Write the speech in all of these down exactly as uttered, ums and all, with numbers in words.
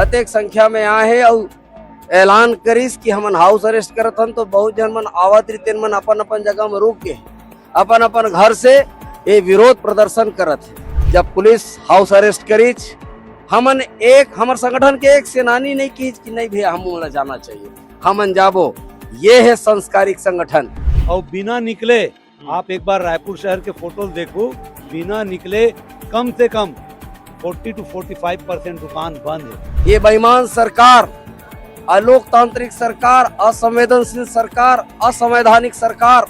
अतेक संख्या में आए हे अउ ऐलान करिस कि हमन हाउस अरेस्ट करत हन, तो बहुत झन मन आवत रिहिस, तेन मन अपन अपन जगह में रुक गे, अपन अपन घर से ये विरोध प्रदर्शन करत हे। जब पुलिस हाउस अरेस्ट करिस, हमन एक, हमर संगठन के एक सेनानी नहीं किहिस कि नहीं भैया, हम ओला जाना चाहिए, हमन जाबो, ये हे संस्कारिक संगठन। अउ बिना निकले आप एक बार रायपुर शहर के फोटोज देखो, बिना निकले कम से कम forty to forty five percent दुकान बंद हे। ये बेईमान सरकार, अलोकतांत्रिक सरकार, असंवेदनशील सरकार, असंवैधानिक सरकार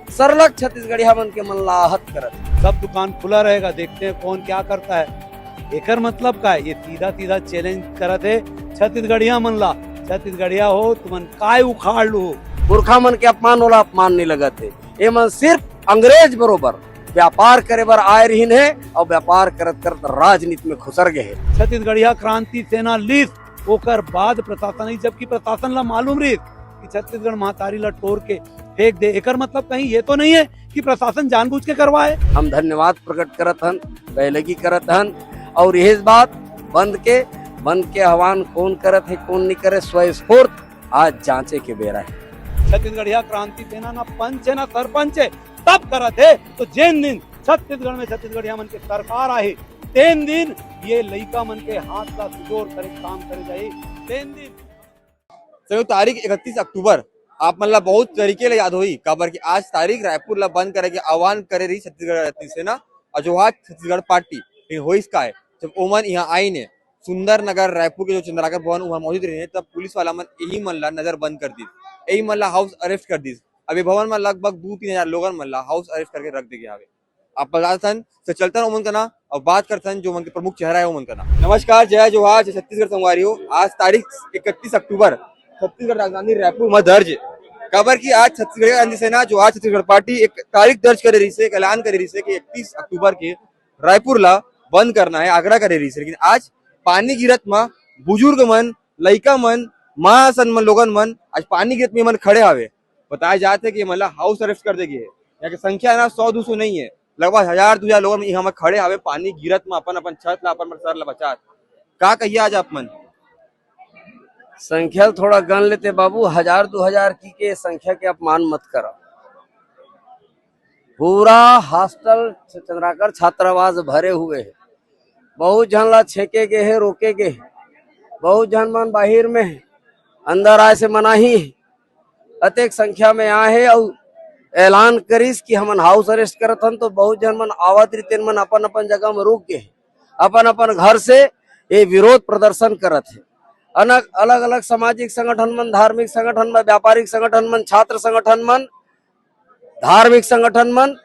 सरलग छत्तीसगढ़िया मन के मन ला आहत करत हे। सब दुकान खुला रहेगा, देखते हैं कौन क्या करता है। एकर मतलब का हे? ये सीधा सीधा चैलेंज करत हे छत्तीसगढ़िया मन ला। छत्तीसगढ़िया हो, तुमन काय उखाड़ लू? पुरखा मन के अपमान ओला अपमान नहीं लगत हे। ये मन सिर्फ अंग्रेज बरोबर व्यापार करे बर आए रहिन हे अउ व्यापार करत करत राजनीति में खुसर गए हे। छत्तीसगढ़िया क्रांति सेना लिस, ओकर बाद प्रशासन आई, जबकि प्रशासन ला मालूम रहिस कि छत्तीसगढ़ महतारी ला टोर के फेंक दे। एकर मतलब कहीं ये तो नहीं है कि प्रशासन जानबूझ के करवाए। हम धन्यवाद प्रकट करत हन, पैलगी करत हन, अउ यही बात बंद के, बंद के आह्वान कौन करत हे, कौन नहीं करे, स्वस्फूर्त आज जांचे के बेरा हे। छत्तीसगढ़िया क्रांति सेना ना पंच हे ना सरपंच हे, तब करत हे। तो जेन दिन छत्तीसगढ़ में छत्तीसगढ़िया मन के सरकार आही, तेन दिन ये लइका मन के हाथ ला सुजोर करे काम करे जाही। तेन दिन संयुक्त तारीख इकतीस अक्टूबर आप मन ला बहुत तरीके ले याद होही, काबर कि आज तारीख रायपुर ला बंद करे के आह्वान करे रही छत्तीसगढ़ क्रांति सेना अउ जोहार छत्तीसगढ़ पार्टी। लेकिन होइस काय, जब ओमन यहाँ आइन हे, सुंदर नगर रायपुर के जो चंद्राकर भवन उहाँ मौजूद रहिन हे, तब पुलिस वाला मन यही मन ला नजरबंद कर दिस, यही मन ला हाउस अरेस्ट कर दिस। अब ये भवन में लगभग दू तीन हजार लोगन मन ला हाउस अरेस्ट करके रख दे गया हवे। आप बता सन से चलतन ओमन कना अउ बात करतन जो ओमन के प्रमुख चेहरा हे ओमन कना। नमस्कार, जय जोहार, जय छत्तीसगढ़ संगवारी हो। आज तारीख इकतीस अक्टूबर छत्तीसगढ़ राजधानी रायपुर में दर्ज हे, काबर कि आज छत्तीसगढ़ क्रांति सेना जोहार छत्तीसगढ़ पार्टी एक तारीख दर्ज करे रहिस हे, एक ऐलान करे रहिस हे कि इकतीस अक्टूबर के रायपुर ला बंद करना हे, आग्रह करे रहिस हे। लेकिन आज पानी गिरत म बुजुर्ग मन, लइका मन, माँ सन मन, लोगन मन आज पानी गिरत में मन खड़े हवे। बताया जात हे कि ये मन ला हाउस अरेस्ट कर दे गे हे। यहाँ के संख्या ना सौ दू सौ नहीं हे, लगभग हजार दू हजार लोगन यहाँ में खड़े हवे, पानी गिरत में अपन अपन छत ला, अपन अपन सर ला बचात। का कहिए आज आप मन? संख्या ल थोड़ा गन लेते बाबू, हजार दू हजार की के संख्या के अपमान मत करा। पूरा हॉस्टल चंद्राकर छात्रावास भरे हुए हे। बहुत झन ला छेके गे हे, रोके गे हे। बहुत झन मन बाहिर में हे, अंदर आए से मनाही हे। अतेक संख्या में आए हे अउ ऐलान करिस कि हमन हाउस अरेस्ट करत हन, तो बहुत झन मन आवत रिहिस, तेन मन अपन अपन जगह में रुक गे हे, अपन अपन घर से ये विरोध प्रदर्शन करत हे। अनक-, अलग-अलग सामाजिक संगठन मन, धार्मिक संगठन मन, व्यापारिक संगठन मन, छात्र संगठन मन, धार्मिक संगठन मन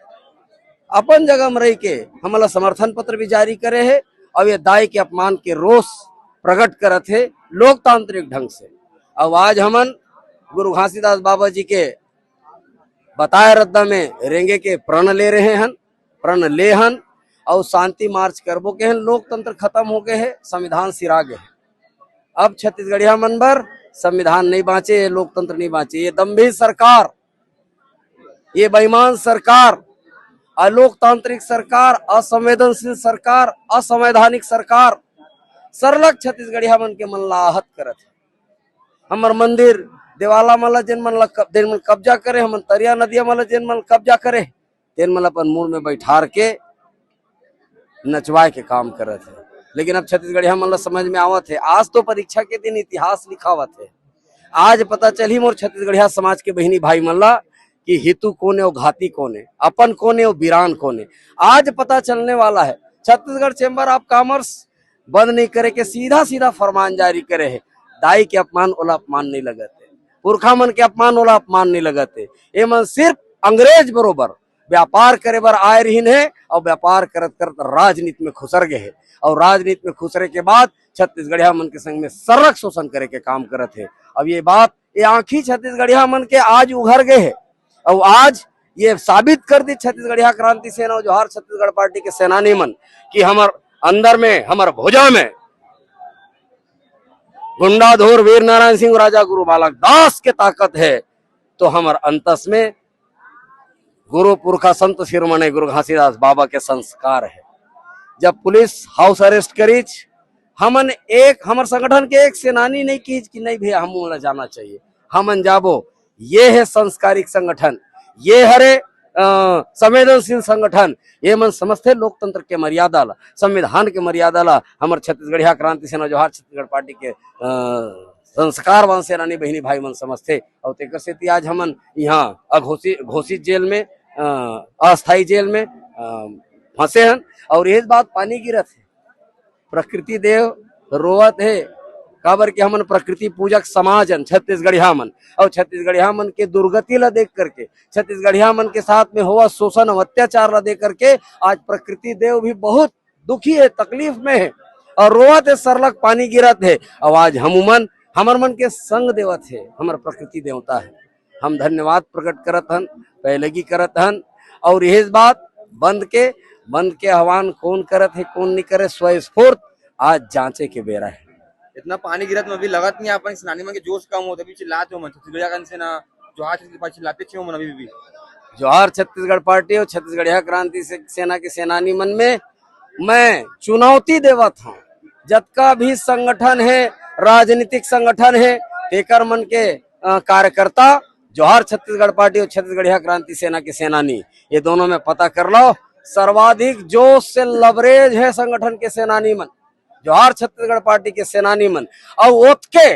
अपन जगह में रह के हमन ला समर्थन पत्र भी जारी करे हे अउ ये दाई के अपमान के रोष प्रकट करत हे लोकतांत्रिक ढंग से। अउ आज हमन गुरु घासीदास बाबा जी के बताए रद्दा में रेंगे के प्रण ले रहे हन, प्रण ले हन अउ शांति मार्च करबो के हन। लोकतंत्र खत्म हो गए हे, संविधान सिरा गए हे। अब छत्तीसगढ़िया मन बर संविधान नहीं बांचे, ये लोकतंत्र नहीं बांचे। ये दम्भी सरकार, ये बेईमान सरकार, अलोकतांत्रिक सरकार, असंवेदनशील सरकार, असंवैधानिक सरकार सरलग छत्तीसगढ़िया मन के मन ला आहत करत हे। हमर मंदिर देवाला मन ला जेन मन ला कब-, जेन मन कब्जा करे, हमन तरिया नदिया मन ला जेन मन कब्जा करे, तेन मन ला अपन मुड़ में बैठार के नचवाए के काम करत हे। लेकिन अब छत्तीसगढ़िया मन ला समझ में आवत हे, आज तो परीक्षा के दिन इतिहास लिखावत हे। आज पता चलही मोर छत्तीसगढ़िया समाज के बहिनी भाई मन ला कि हितू कोन हे अउ घाती कोन हे, अपन कोन हे अउ बिरान कोन हे। आज पता चलने वाला हे। छत्तीसगढ़ चैम्बर ऑफ कॉमर्स बंद नहीं करे के सीधा सीधा फरमान जारी करे हे। दाई के अपमान ओला अपमान नहीं लगत हे, पुरखा मन के अपमान ओला अपमान नहीं लगत हे। ये मन सिर्फ अंग्रेज बरोबर व्यापार करे बर आए रहिन हे अउ व्यापार करत करत राजनीति में खुसर गए हे अउ राजनीति में खुसरे के बाद छत्तीसगढ़िया मन के संग में सरक शोषण करे के काम करत हे। अब ये बात, ये आंखी छत्तीसगढ़िया मन के आज उघर गए हे अउ आज ये साबित कर दी छत्तीसगढ़िया क्रांति सेना अउ जोहार छत्तीसगढ़ पार्टी के सेनानी मन कि हमर अंदर में, हमर भुजा में गुंडाधुर वीर नारायण सिंह, राजा गुरु बालक दास के ताकत हे, तो हमर अंतस में गुरु पुरखा संत शिरोमणि गुरु घासीदास बाबा के संस्कार हे। जब पुलिस हाउस अरेस्ट करिस, हमन एक, हमर संगठन के एक सेनानी नहीं किहिस कि नहीं भैया, हम ओला जाना चाहिए, हमन जाबो। ये हे संस्कारिक संगठन, ये हरे, अ, संवेदनशील संगठन। ये मन समझथे लोकतंत्र के मर्यादा ला, संविधान के मर्यादा ला। हमर छत्तीसगढ़िया क्रांति सेना, जोहार छत्तीसगढ़ पार्टी के, अ, संस्कारवान सेनानी बहिनी भाई मन समझथे। अउ तेकर सेती आज हमन इहाँ अघोषित, घोषित जेल में, अ, अस्थायी जेल में, अ, फंसे हन। अउ ये बात पानी गिरत हे, प्रकृति देव रोवत हे, काबर कि हमन प्रकृति पूजक समाज हन छत्तीसगढ़िया मन। अउ छत्तीसगढ़िया मन के दुर्गति ला देख करके, छत्तीसगढ़िया मन के साथ में होवत शोषण अउ अत्याचार ला देख करके आज प्रकृति देव भी बहुत दुखी हे, तकलीफ में हे अउ रोवत हे, सरलग पानी गिरत हे। अउ आज हम उमन, हमर मन के संग देवत हे, हमर प्रकृति देवता हे। हम धन्यवाद प्रकट करत हन, पैलगी करत हन। अउ यही बात बंद के, बंद के आह्वान कौन करत हे, कौन नहीं करे, स्वस्फूर्त आज जांचे के बेरा हे। इतना पानी गिरत में अभी लगत नहीं, अपन सेनानी मन के जोश कम होत, अभी चिल्लात हो मन, छत्तीसगढ़िया गण सेना, जोहार छत्तीसगढ़ पार्टी चिल्लाते छे हो मन अभी भी। जोहार छत्तीसगढ़ पार्टी अउ छत्तीसगढ़िया क्रांति से-, सेना के सेनानी मन में मैं चुनौती देवत हूँ, जतका भी संगठन हे, राजनीतिक संगठन हे, तेकर मन के, अ, कार्यकर्ता, जोहार छत्तीसगढ़ पार्टी अउ छत्तीसगढ़िया क्रांति सेना के सेनानी, ये दोनों में पता कर लो, सर्वाधिक जोश से लबरेज हे संगठन के सेनानी मन, जोहार छत्तीसगढ़ पार्टी के सेनानी मन। अउ ओतके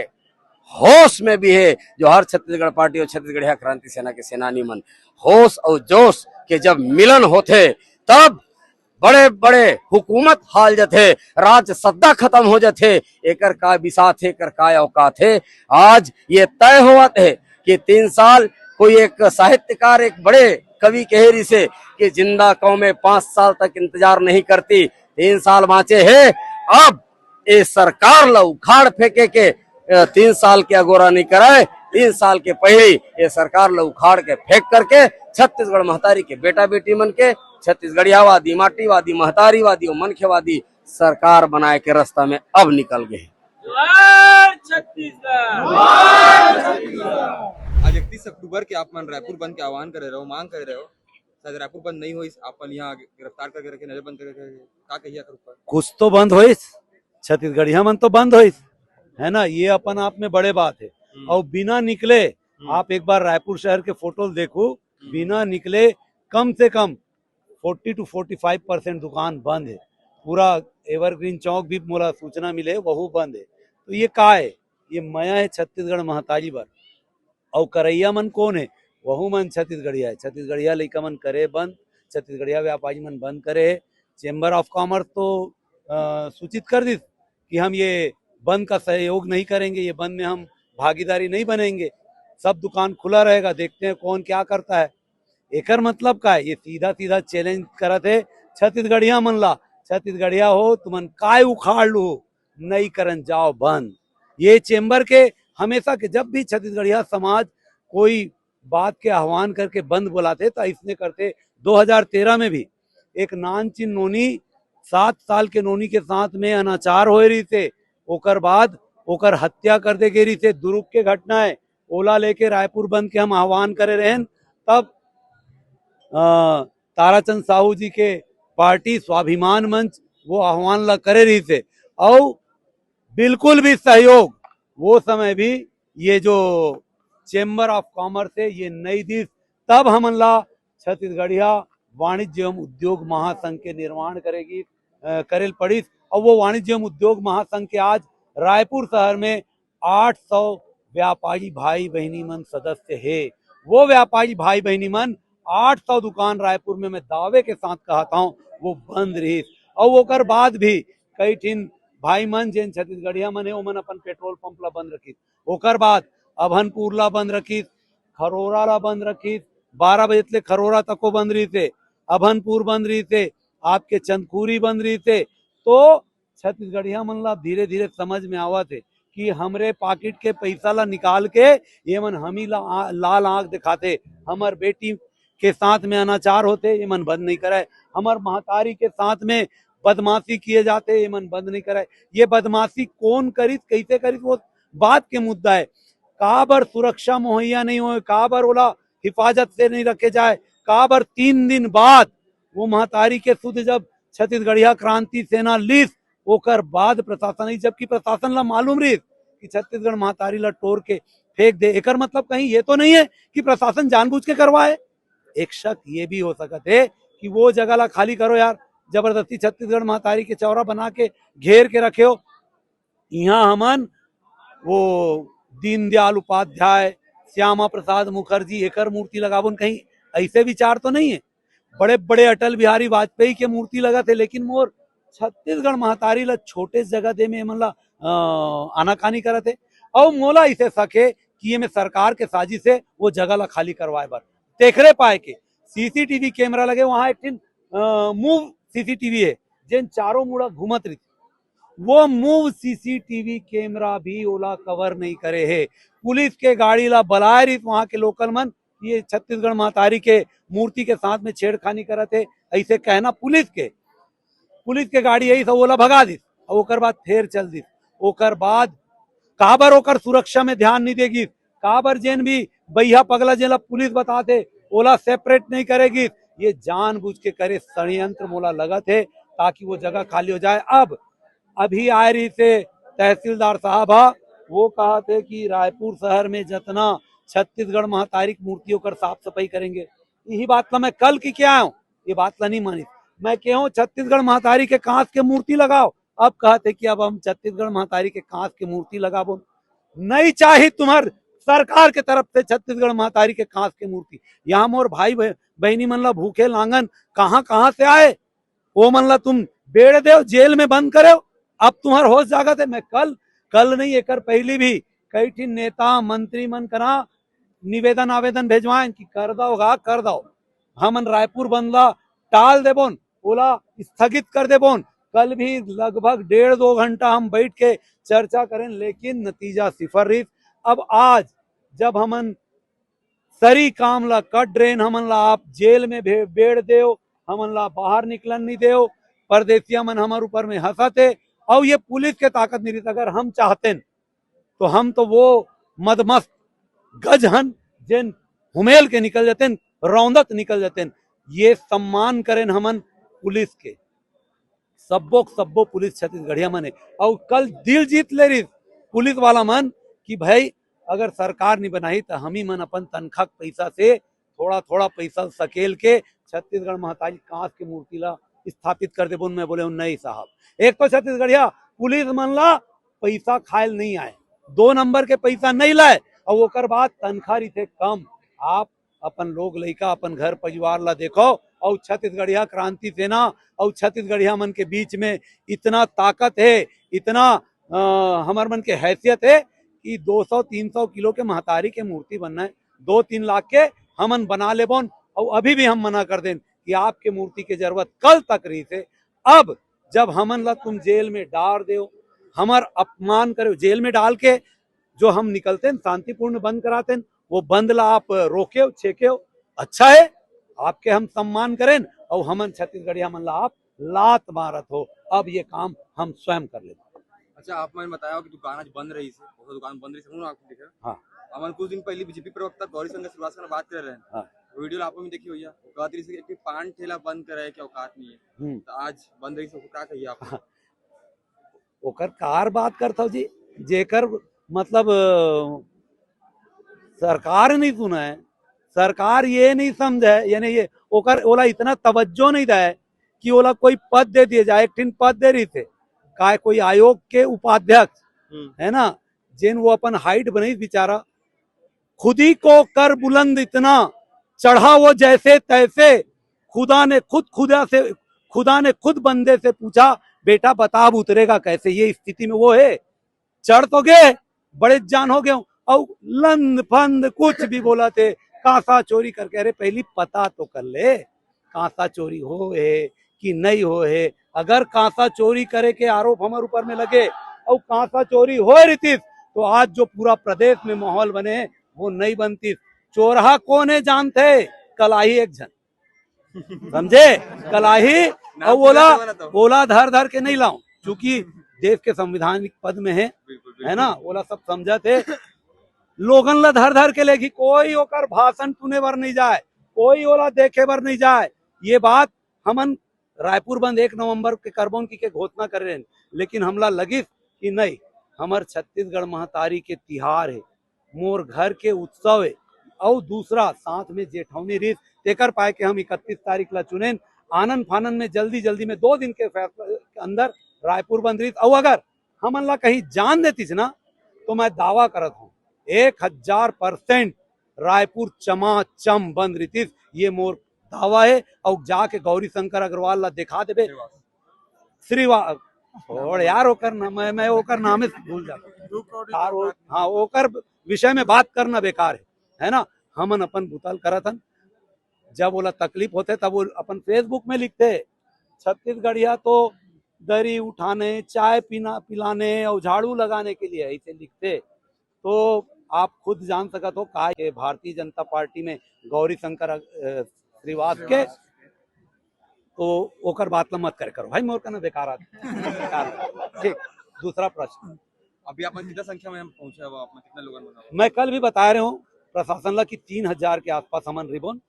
होश में भी हे जोहार छत्तीसगढ़ पार्टी अउ छत्तीसगढ़िया क्रांति सेना के सेनानी मन। होश अउ जोश के जब मिलन होथे, तब बड़े-बड़े हुकूमत हाल जथे, राज सत्ता खत्म हो जथे। एकर का बिसात हे, एकर का औकात हे? आज ये तय होवत हे कि तीन साल, कोई एक साहित्यकार, एक बड़े कवि कहे रिसे कि जिंदा कौमें पांच साल तक इंतजार नहीं करती, तीन साल बांचे हे, अब ए सरकार ला उखाड़ फेंके के, अ, तीन साल के अगोरा नहीं कराए, तीन साल के पहले ये सरकार ला उखाड़ के फेंक करके छत्तीसगढ़ महतारी के बेटा बेटी मन के छत्तीसगढ़ियावादी, माटीवादी, महतारीवादी अउ मनखेवादी सरकार बनाए के रास्ता में अब निकल गए। जोहार छत्तीसगढ़। आज इकतीस अक्टूबर के आप मन रायपुर बंद के आह्वान करे रहो, मांग करे रहो, शायद रायपुर बंद नहीं होइस, आप मन यहाँ गिरफ्तार करके रखे, नजरबंद करके रखे, का कहिए एकर ऊपर? कुछ तो बंद होइस, छत्तीसगढ़िया मन तो बंद होइस, है ना, ये अपन आप में बड़े बात है। हम्म। और बिना निकले, हम्म। आप एक बार रायपुर शहर के फोटो देखो, हम्म। बिना निकले कम से कम forty two forty five percent दुकान बंद है। पूरा एवरग्रीन चौक भी मोला सूचना मिले, वहू बंद है। तो ये का है? ये मया है छत्तीसगढ़ महतारी बर। अउ करइया मन कौन है? वहू मन छत्तीसगढ़िया है। छत्तीसगढ़िया लइका मन करे बंद, छत्तीसगढ़िया व्यापारी मन बंद करे है। चैम्बर ऑफ कॉमर्स तो, अ, सूचित कर दिस कि हम ये बंद का सहयोग नहीं करेंगे, ये बंद में हम भागीदारी नहीं बनेंगे, सब दुकान खुला रहेगा, देखते हैं कौन क्या करता है। एकर मतलब का है? ये सीधा सीधा चैलेंज करत है छत्तीसगढ़िया मन ला, छत्तीसगढ़िया हो, तुमन काय उखाड़ लू, नई करन जाओ बंद। ये चैम्बर के हमेशा के, जब भी छत्तीसगढ़िया समाज कोई बात के आह्वान करके बंद बुलाथे, तो इसने करथे। दो हज़ार तेरह में भी एक नानचिन नोनी, सात साल के नोनी के साथ में अनाचार होए रहिसे, ओकर बाद ओकर हत्या कर दे गे रहिसे दुरुग के घटना है। ओला लेके रायपुर बंद के हम आह्वान करे रहेन, तब, अ, ताराचंद साहू जी के पार्टी स्वाभिमान मंच वो आह्वान ला करे रहिसे, अउ बिल्कुल भी सहयोग वो समय भी ये जो चैम्बर ऑफ कॉमर्स है, ये नई दिस, तब हमन ला छत्तीसगढ़िया वाणिज्य एवं उद्योग महासंघ के निर्माण करेगी, अ, करेल पड़िस। और वो वाणिज्य एवं उद्योग महासंघ के आज रायपुर शहर में आठ सौ व्यापारी भाई बहिनी मन सदस्य हे। वो व्यापारी भाई बहिनी मन, आठ सौ दुकान रायपुर में, मैं दावे के साथ कहत हूँ, वो बंद रहिस। और ओकर बाद भी कई ठिन भाई मन, जेन छत्तीसगढ़िया मन हे, ओमन अपन पेट्रोल पंप ला बंद रखिस। ओकर बाद अभनपुर ला बंद रखिस, खरोरा ला बंद रखिस, बारह बजे ले खरोरा तको बंद रहिसे, अभनपुर बंद रहिसे, आपके चंदखुरी बंद रहिसे। तो छत्तीसगढ़िया मन ला धीरे धीरे समझ में आवत हे कि हमरे पाकिट के पैसा ला निकाल के ये मन हमी ला आ-, लाल आंख दिखाथे। हमर बेटी के साथ में अनाचार होथे, ये मन बंद नहीं करे। हमर महतारी के साथ में बदमाशी किए जाथे, ये मन बंद नहीं करे। ये बदमाशी कौन करिस, कैसे करिस, वो बात के मुद्दा है। काबर सुरक्षा मुहैया नहीं होए, काबर ओला हिफाजत से नहीं रखे जाए, काबर तीन दिन बाद वो महतारी के सुध जब छत्तीसगढ़िया क्रांति सेना लिस, ओकर बाद प्रशासन आई, जबकि प्रशासन ला मालूम रहिस कि छत्तीसगढ़ महतारी ला टोर के फेंक दे। एकर मतलब कहीं ये तो नहीं है कि प्रशासन जानबूझ के करवाए। एक शक ये भी हो सकत है कि वो जगह ला खाली करो यार, जबरदस्ती छत्तीसगढ़ महतारी के चौरा बना के घेर के रखे हो। यहाँ हमन वो दीनदयाल उपाध्याय, श्यामा प्रसाद मुखर्जी, एकर मूर्ति लगाबोन, कहीं ऐसे विचार तो नहीं है। बड़े बड़े अटल बिहारी वाजपेयी के मूर्ति लगत है, लेकिन मोर छत्तीसगढ़ महतारी ला छोटे जगह दे में एमन ला, अ, आनाकानी करत है। अउ मोला इसे शक है कि ये में सरकार के साजिश है वो जगह ला खाली करवाए बर। तेखरे पाए के सीसीटीवी कैमरा लगे, वहां एक ठिन, अ, मूव सीसीटीवी है, जेन चारों मुड़ा घूमत रहिथे। वो मूव सीसीटीवी कैमरा भी ओला कवर नहीं करे है। पुलिस के गाड़ी ला बलाए रहिस वहां के लोकल मन, ये छत्तीसगढ़ महतारी के मूर्ति के साथ में छेड़खानी करत है, ऐसे कहना पुलिस के। पुलिस के गाड़ी आई, सब ओला भगा दिस, और ओकर बाद फेर चल दिस। ओकर बाद काबर ओकर सुरक्षा में ध्यान नहीं देगी, काबर जेन भी बइहा पगला जेला पुलिस बताथे, ओला सेपरेट नहीं करेगी, ये जानबूझ के करे षड्यंत्र मोला लगत है, ताकि वो जगह खाली हो जाए। अब अभी आए रहिसे तहसीलदार साहब हा, वो कहा थे कि रायपुर शहर में जतना छत्तीसगढ़ महतारी के मूर्ति ओकर साफ सफाई करेंगे। यही बात ला मैं कल की क्या आया हूँ, ये बात ला नहीं मानी। मैं कहे हूँ छत्तीसगढ़ महतारी के कांस के मूर्ति लगाओ, अब कहत है कि अब हम छत्तीसगढ़ महतारी के कांस के मूर्ति लगाबो। नहीं चाही तुम्हार सरकार के तरफ से छत्तीसगढ़ महतारी के कांस के मूर्ति। यहाँ मोर भाई बह-, बहनी मन ला भूखे लांगन कहाँ कहाँ से आए, वो मन ला तुम बेड़ देव, जेल में बंद करेव। अब तुम्हार होश जागत है। मैं कल, कल नहीं, एकर पहली भी कई ठिन नेता मंत्री मन करा निवेदन आवेदन भेजवाएं कि कर दो गा, कर दो, हमन रायपुर बंद ला टाल देबोन, ओला स्थगित कर देबोन। कल भी लगभग डेढ़ दो घंटा हम बैठ के चर्चा करें, लेकिन नतीजा सिफर रहिस। अब आज जब हमन सरी काम ला कट ड्रेन, हमन ला आप जेल में भे-, बेड़ देव, हमन ला बाहर निकलन नहीं देव, परदेसिया मन हमर ऊपर में हंसत हे, अउ ये पुलिस के ताकत नहीं रहिस। अगर हम चाहतेन तो हम तो वो मदमस्त गज हन, जेन हुमेल के निकल जातेन, रौंदत निकल जातेन। ये सम्मान करेन हमन पुलिस के, सब्बो के सब्बो पुलिस छत्तीसगढ़िया मन हे। अउ कल दिल जीत ले रहिस पुलिस वाला मन कि भाई, अगर सरकार नहीं बनाही तो हम ही मन अपन तनखा के पैसा से थोड़ा थोड़ा पैसा सकेल के छत्तीसगढ़ महतारी कांस के मूर्ति ला स्थापित कर देबो। मैं बोले, नहीं साहब, एक तो छत्तीसगढ़िया पुलिस मन ला पैसा खायल नहीं आए, दो नंबर के पैसा नहीं लाए, और ओकर बाद तनखा रहिथे कम। आप अपन लोग लइका, अपन घर परिवार ला देखो, और छत्तीसगढ़िया क्रांति सेना और छत्तीसगढ़िया मन के बीच में इतना ताकत है, इतना, अ, हमर मन के हैसियत है कि दो सौ तीन सौ किलो के महतारी के मूर्ति बनना है, दो तीन लाख के हमन बना लेबोन। और अभी भी हम मना कर देन कि आपके मूर्ति के जरूरत कल तक रहिसे, अब जब हमन ला तुम जेल में डाल देव, हमर अपमान करेव, जेल में डाल के जो हम निकलतेन, शांतिपूर्ण बंद करातेन, वो बंद ला आप रोकेव, छेकेव, अच्छा है, आपके हम सम्मान करेन, और हमन छत्तीसगढ़िया मन ला आप लात मारत हो, अब ये काम हम स्वयं कर लेबो। अच्छा, आप मन बताओ कि दुकान आज बंद रहिसे, बहुत दुकान बंद रहिसे, हमन आपको दिखे। हाँ। हमन कुछ दिन पहले बीजेपी प्रवक्ता गौरी शंकर श्रीवास्तव से बात कर रहे हैं। हाँ। वीडियो ला आप मन देखी होइया, वो कहत रहिसे कि एक ठे पान ठेला बंद करे के औकात नहीं है। हम्म। तो आज बंद रहिसे, का कहिए आप? ओकर कार बात करत हव जी, जेकर मतलब, अ, सरकार नहीं सुने, सरकार ये नहीं समझे, यानी ये ओकर, ओला इतना तवज्जो नहीं दे कि ओला कोई पद दे दिए जाए। एक ठिन पद दे रहिसे, काय कोई आयोग के उपाध्यक्ष, हम्म। है ना, जेन वो अपन हाइट बनाई बेचारा, खुदी को कर बुलंद इतना, चढ़ा वो जैसे तैसे। खुदा ने खुद खुदा से, खुदा ने खुद बंदे से पूछा, बेटा बता, अब उतरेगा कैसे? ये स्थिति में वो है। चढ़ तो गए, बड़े जान हो गए, और लंद फंद कुछ भी बोलथे, कांसा चोरी करके। अरे, पहली पता तो कर ले, कांसा चोरी होय हे कि नहीं होय हे। अगर कांसा चोरी करे के आरोप हमर ऊपर में लगे और कांसा चोरी होय रहितिस, तो आज जो पूरा प्रदेश में माहौल बने, वो नहीं बनतिस। चोरहा कोन हे जानथे? कलाही एक झन, समझे? कलाही। नाम और ओला, ओला धर धर के नहीं लाऊं, चूंकि देश के संवैधानिक पद में है, बिल्कुल, है ना? बिल्कुल। ओला सब समझत हे। लोगन ला धर धर के लेगी, कोई ओकर भाषण सुने बर नहीं जाए। कोई ओला देखे बर नहीं जाए। ये बात हमन रायपुर बंद एक नवंबर के करबोन की के घोषणा करे रहेन, लेकिन हमला लगिस कि नहीं, हमर छत्तीसगढ़ महतारी के तिहार है, मोर घर के उत्सव है, अउ दूसरा साथ में जेठौनी रीत, तेकर पाए के हम इकतीस तारीख ला चुनेन। आनन फानन में जल्दी जल्दी में दो दिन के फैसला के अंदर रायपुर बंद रीत, अउ अगर हमन ला कहीं जान देतिस ना, तो मैं दावा करत हूँ, एक हजार परसेंट रायपुर चमाचम बंद रीतिस, ये मोर दावा है। अउ जाके गौरी शंकर अग्रवाल ला दिखा देबे, श्रीवा-, छोड़ यार, ओकर नाम, मैं, मैं ओकर नाम ही भूल जाता हूँ। हाँ, ओकर विषय में बात करना बेकार है, है ना? हमन अपन बुता ल करत हन। जब ओला तकलीफ होथे, तब वो अपन Facebook में लिखथे, "छत्तीसगढ़िया तो दरी उठाने, चाय पीना, पिलाने और झाड़ू लगाने के लिए", ऐसे लिखथे। तो आप खुद जान सकत हो, का ये भारतीय जनता पार्टी में गौरी शंकर, अ, श्रीवास के, तो ओकर बात ला मत करे करो भाई, मोर कहना बेकार आदमी। ठीक, दूसरा प्रश्न। अभी अपन कितना संख्या में हम पहुंचे, वो अपन कितना लोगन बना हुआ? मैं कल भी बता रहे हूँ प्रशासन ला कि तीन हजार के आसपास हमन रिबोन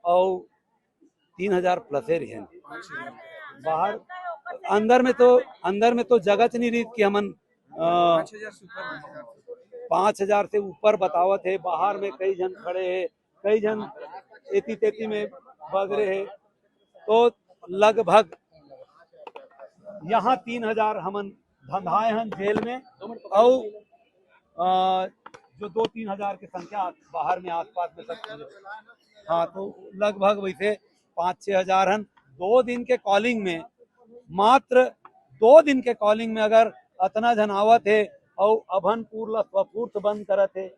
और तीन हजार प्लस ही रहेन। बाहर, अंदर में तो, अंदर में तो जगह च नहीं रही कि हमन, अ, पाँच हजार से ऊपर बतावत है। बाहर में कई झन खड़े है, कई झन एती तेती में बगरे है, तो लगभग यहाँ तीन हजार हमन धंधाए हन जेल में, अउ, अ, जो दो तीन हजार के संख्या बाहर में आसपास में सब, हाँ, तो लगभग वैसे पाँच छः हजार हन। दो दिन के कॉलिंग में, मात्र दो दिन के कॉलिंग में अगर अतना झन आवत हे, अउ अभनपुर ला स्वफूर्त बंद करत हे,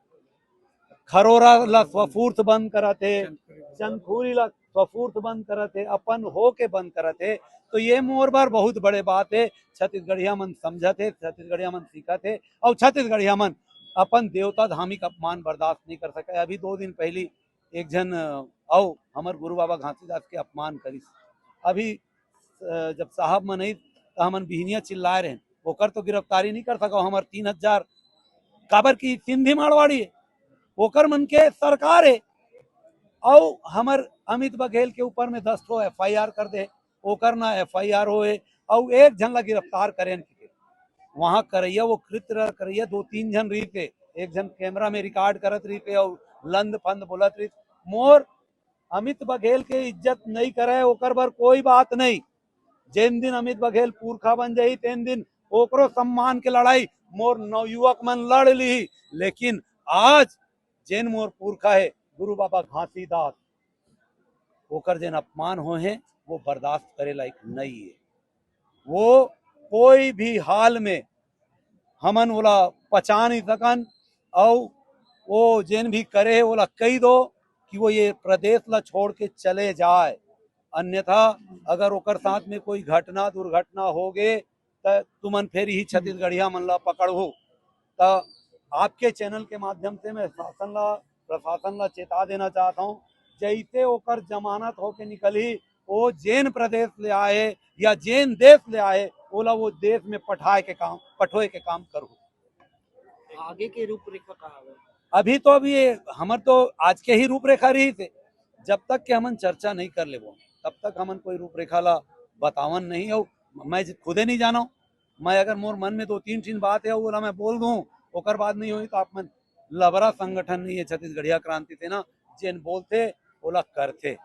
खरोरा ला स्वफूर्त बंद करत हे, चंदखुरी ला स्वफूर्त बंद करत हे, अपन हो के बंद करत हे, तो ये मोर बर बहुत बड़े बात हे। छत्तीसगढ़िया मन समझत हे, छत्तीसगढ़िया मन सीखत हे, अउ छत्तीसगढ़िया मन अपन देवता धामी का अपमान बर्दाश्त नहीं कर सके। अभी दो दिन पहली एक झन, अ, अउ हमर गुरु बाबा घासीदास के अपमान करिस। अभी, अ, जब साहब मन आई, त हमन बिहनिया चिल्लाए रहेन, ओकर तो गिरफ्तारी नहीं कर सको। हमर तीन हजार, काबर कि सिंधी मारवाड़ी हे, ओकर मन के सरकार हे, अउ हमर अमित बघेल के ऊपर में दस ठो FIR कर दे, ओकर ना FIR होए, अउ एक झन ला गिरफ्तार करेन के। वहां करैया, वो कृत्य करैया दो तीन झन रहिथे, एक झन कैमरा में रिकॉर्ड करत रहिथे अउ लंद फंद बोलत रहिथे। मोर अमित बघेल के इज्जत नहीं करे, ओकर बर कोई बात नहीं। जेन दिन अमित बघेल पुरखा बन जाही, तेन दिन ओकरो सम्मान के लड़ाई मोर नवयुवक मन लड़ ली। लेकिन आज जेन मोर पुरखा हे गुरु बाबा घासीदास, ओकर जेन अपमान होए हे, वो बर्दाश्त करे लायक नहीं हे। वो कोई भी हाल में हमन ओला पचा नहीं सकन, अउ वो जेन भी करे हे, ओला कही दो कि वो ये प्रदेश ला छोड़ के चले जाए। अन्यथा अगर ओकर साथ में कोई घटना दुर्घटना हो गे, त तुमन फेर ही छत्तीसगढ़िया मन ला पकड़हू। त आपके चैनल के माध्यम से मैं शासन ला, प्रशासन ला चेता देना चाहता हूँ, जैसे ओकर जमानत होके निकलही, वो जेन प्रदेश ले आए या जेन देश ले आए, ओला वो देश में पठाए के काम, पठोए के काम करू। आगे के रूपरेखा का हवे? अभी तो, अभी ये हमर तो आज के ही रूपरेखा रहिस हे। जब तक के हमन चर्चा नहीं कर लेबो, तब तक हमन कोई रूपरेखा ला बतावन नहीं। अउ मैं खुदे नहीं जानव, मैं अगर मोर मन में दो तीन ठिन बात हे, ओला मैं बोल दूं, ओकर बाद नहीं होई, तो आप मन लबरा संगठन नहीं हे छत्तीसगढ़िया क्रांति सेना, जेन बोलथे, ओला करथे।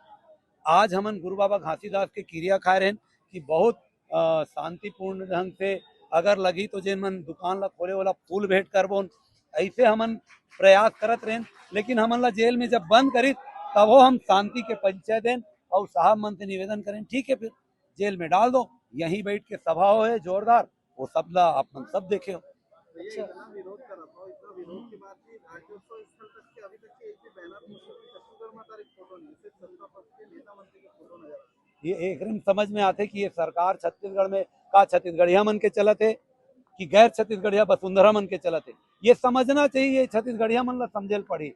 आज हमन गुरु बाबा घासीदास के किरिया खाए रहेन कि बहुत, अ, शांतिपूर्ण ढंग से, अगर लगही तो जेन मन दुकान ला खोले, ओला फूल भेंट करबोन, ऐसे हमन प्रयास करत रहेन। लेकिन हमन ला जेल में जब बंद करिस, तभो हम शांति के परिचय देन अउ साहब मन से निवेदन करेन, ठीक है, फिर जेल में डाल दो, यहीं बैठ के सभा होए जोरदार, वो सब ला आप मन सब देखे हो। अच्छा। इतना विरोध करत हो, इतना विरोध के बाद भी राज्योत्सव स्थल तक के अभी तक के एक भी बैनर, मुझे छत्तीसगढ़ माता एक फोटो नहीं, सिर्फ सत्ता पक्ष के नेता मंत्री के फोटो नजर आ रहे हैं। ये एक दिन समझ में आथे कि ये सरकार छत्तीसगढ़ में का छत्तीसगढ़िया मन के चलत हे कि गैर छत्तीसगढ़िया वसुंधरा मन के चलत हे। ये समझना चाहिए, ये छत्तीसगढ़िया मन ला समझे ल पड़ी।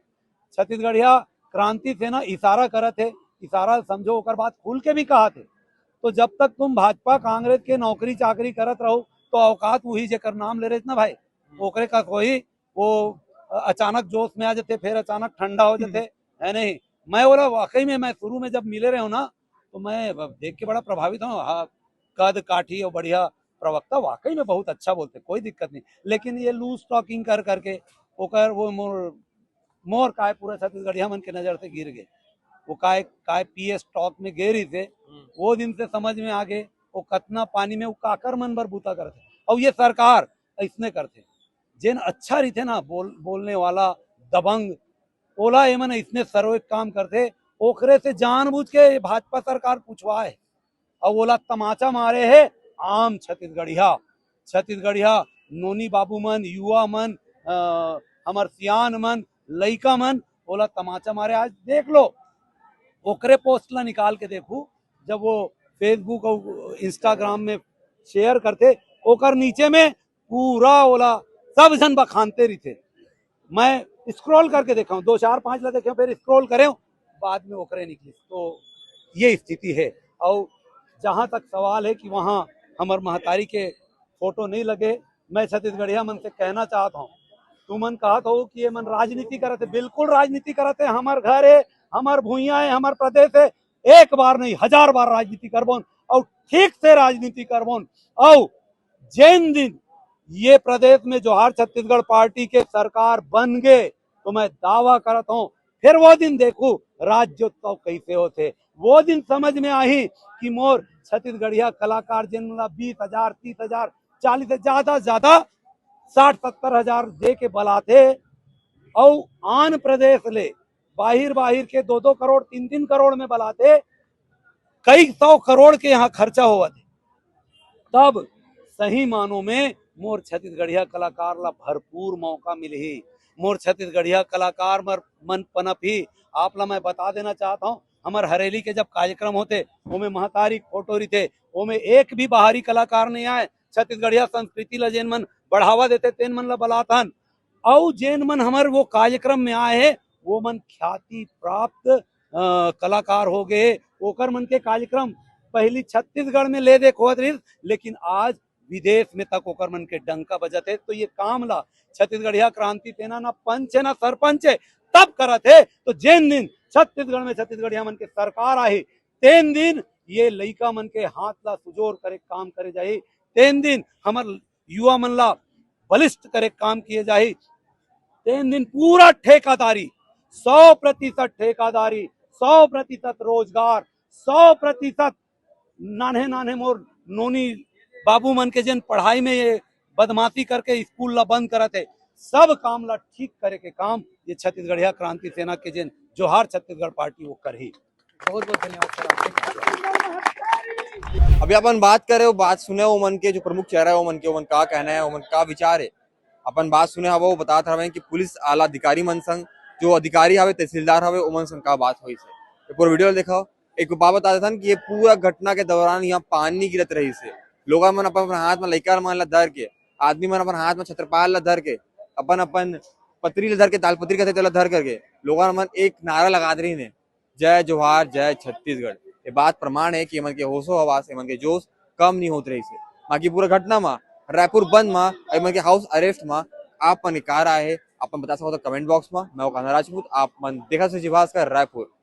छत्तीसगढ़िया क्रांति सेना इशारा करत हे, इशारा समझो, ओकर बाद खुल के भी कहत हे। तो जब तक तुम भाजपा कांग्रेस के नौकरी चाकरी करत रहो, तो औकात वही जेकर नाम ले रहे ना भाई, ओकरे का कोई वो अचानक जोश में आ जाते, फिर अचानक ठंडा हो जाते, है नहीं? मैं बोला, वाकई में, मैं शुरू में जब मिले रहे हूँ ना, तो मैं देख के बड़ा प्रभावित हूँ। हाँ, कद काठी और बढ़िया प्रवक्ता, वाकई में बहुत अच्छा बोलते, कोई दिक्कत नहीं। लेकिन ये लूज टॉकिंग कर करके ओकर वो मोर मोर काय पूरा छत्तीसगढ़िया मन के नजर से गिर गए। वो काय, काय पीएस टॉक में गे रहिसे, वो दिन से समझ में आ गए, वो कतना पानी में वो काकर मन बर बूता करथे। और ये सरकार इसने करथे, जेन अच्छा रहिथे ना, बोल, बोलने वाला, दबंग, ओला एमन इसने सरोए काम करथे। ओकरे से जानबूझ के ये भाजपा सरकार पुछवाए, अउ ओला तमाचा मारे हे आम छत्तीसगढ़िया। छत्तीसगढ़िया, नोनी बाबू मन, युवा मन, अ, हमर सियान मन, लइका मन, ओला तमाचा मारे। आज देख लो, ओकरे पोस्ट ला निकाल के देखू, जब वो फेसबुक अउ इंस्टाग्राम में शेयर करथे, ओकर नीचे में पूरा ओला सब झन बखानते रहिथे। मैं स्क्रॉल करके देखा हूँ, दो, चार, पांच ला देखे हूँ, फिर स्क्रॉल करे हूँ, बाद में ओकरे निकली। तो ये स्थिति है। और जहाँ तक सवाल है कि वहाँ हमर महतारी के फोटो नहीं लगे, मैं छत्तीसगढ़िया मन से कहना चाहता हूँ, तुमन कहत हो कि ये मन राजनीति करत है, बिल्कुल राजनीति करत है। हमर घर है, हमर भुइयां है, हमर प्रदेश है, एक बार नहीं, हजार बार राजनीति करबोन, और ठीक से राजनीति करबोन। और जेन दिन ये प्रदेश में जोहार छत्तीसगढ़ पार्टी के सरकार बन गे, तो मैं दावा करत हूँ, फिर वो दिन देखू राज्योत्सव कैसे होथे। वो दिन समझ में आही कि मोर छत्तीसगढ़िया कलाकार, जेन ला बीस हजार, तीस हजार, चालीस से ज्यादा, ज्यादा साठ सत्तर हजार दे के बलाथे, अउ आन प्रदेश ले बाहिर, बाहिर के दो दो करोड़, तीन तीन करोड़ में बलाथे, कई सौ करोड़ के यहाँ खर्चा होवत हे। तब सही मानों में मोर छत्तीसगढ़िया कलाकार ला भरपूर मौका मिलही, मोर छत्तीसगढ़िया कलाकार मर-, मन पनपही। आप ला मैं बता देना चाहता हूँ, हमर हरेली के जब कार्यक्रम होथे, ओमे महतारी के फोटो रहिथे, ओमे एक भी बाहरी कलाकार नहीं आए। छत्तीसगढ़िया संस्कृति ला जेन मन बढ़ावा देथे, तेन मन ला बलाथन। अउ जेन मन हमर वो कार्यक्रम में आए हे, वो मन ख्याति प्राप्त, अ, कलाकार हो गए। ओकर मन के कार्यक्रम पहली छत्तीसगढ़ में ले देख होत रहिस, लेकिन आज विदेश में तक ओकर मन के डंका बजत हे। तो ये काम ला छत्तीसगढ़िया क्रांति सेना ना पंच है, ना सरपंच है, तब करत हे। तो जेन दिन छत्तीसगढ़ में छत्तीसगढ़िया मन के सरकार आही, तेन दिन ये लइका मन के हाथ ला सुजोर करे काम करे जाही, तेन दिन हमर युवा मन ला बलिष्ठ करे काम किए जाही, तेन दिन पूरा ठेकादारी, सौ प्रतिशत ठेकादारी, सौ प्रतिशत रोजगार, सौ प्रतिशत नान्हे नान्हे मोर नोनी बाबू मन के जेन पढ़ाई में ये बदमाशी करके स्कूल ला बंद करत हे, सब काम ला ठीक करे के काम ये छत्तीसगढ़िया क्रांति सेना के जेन जोहार छत्तीसगढ़ पार्टी वो करही। बहुत बहुत धन्यवाद सर आपके। अभी अपन बात करे, वो बात सुने, वो मन के जो प्रमुख चेहरा है, वो मन के, वो मन का कहना है, वो मन का विचार है, अपन बात सुने हवा, वो बतात हवे कि पुलिस आला अधिकारी मन संग, जो अधिकारी हवे, तहसीलदार हवे, ओमन संग का बात होइस हे। ये पूरा वीडियो ला देखा। एक बात बता देथन कि ये पूरा घटना के दौरान यहाँ पानी गिरत रहिस हे। लोगन मन अपन अपन हाथ में लइका मन ला धर के, आदमी मन अपन हाथ में छत्रपाल ला धर के, अपन अपन पतरी ला धर के, तालपतरी कहथे तेला धर करके लोगन मन एक नारा लगात रहिन हे, "जय जोहार, जय छत्तीसगढ़।" ये बात प्रमाण है कि एमन के होशो हवास, एमन के जोश कम नहीं होत रहिस हे। बाकी पूरा घटना मा, रायपुर बंद मा, एमन के हाउस अरेस्ट मा आप मन के का राय है, आप मन बता सकत हो कमेंट बॉक्स मा। मैं हूं कान्हा राजपूत, आप मन देखत हो जी भास्कर रायपुर।